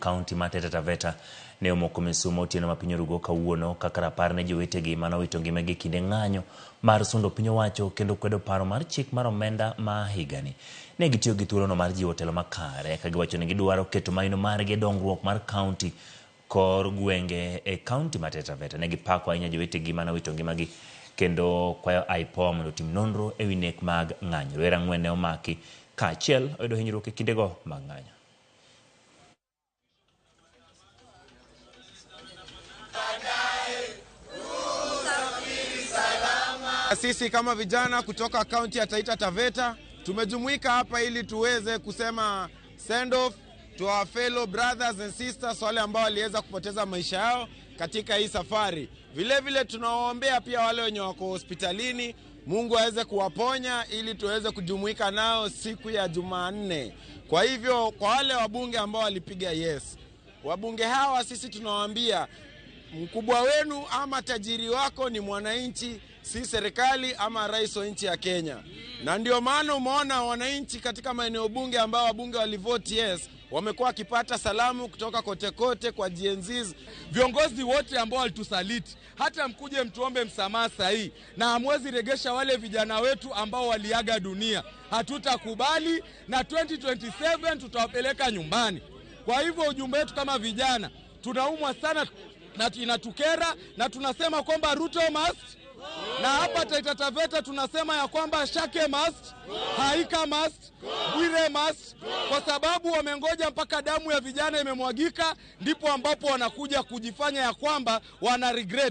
Kaunti ma Taita Taveta ne omoko misuma otieno ma piny orugo kawuono kaka rapar ne jowetegi mane owito ngimagi e kinde ng'anyo mar sundo piny owacho kendo kwedo paro mar chik mar omenda ma higani. Ne gitiyo gi thuolono mar jiwo telo makare ka giwacho ni gidwaro keto maino margi e dongruok mar kaunti kor gwenge e kaunti ma Taita Taveta. Ne gipako ahinya jowetegi mane owito ngimagi kendo kwayo IPOA mondo otim nonro ewi nek mag ng'anyo. Rowere ang'wen ne omaki kaachiel oyudo hinyruok e kindego mag ng'anyo. Sisi kama vijana kutoka kaunti ya Taita Taveta tumejumuika hapa ili tuweze kusema send off to our fellow brothers and sisters wale ambao waliweza kupoteza maisha yao katika hii safari. Vile vile tunawaombea pia wale wenye wako hospitalini, Mungu aweze kuwaponya ili tuweze kujumuika nao siku ya Jumanne. Kwa hivyo kwa wale wabunge ambao walipiga yes, wabunge hawa sisi tunawaambia mkubwa wenu ama tajiri wako ni mwananchi, si serikali ama rais wa nchi ya Kenya. Na ndio maana umeona wananchi katika maeneo bunge ambao wabunge walivote yes wamekuwa wakipata salamu kutoka kote kote kwa Gen Zs. Viongozi wote ambao walitusaliti, hata mkuje mtuombe msamaha sahihi, na hamwezi regesha wale vijana wetu ambao waliaga dunia, hatutakubali, na 2027 tutawapeleka nyumbani. Kwa hivyo ujumbe wetu kama vijana, tunaumwa sana na inatukera, na tunasema kwamba Ruto must, na hapa Taita Taveta tunasema ya kwamba Shake must, Haika must, Bwire must, kwa sababu wamengoja mpaka damu ya vijana imemwagika, ndipo ambapo wanakuja kujifanya ya kwamba wana regret.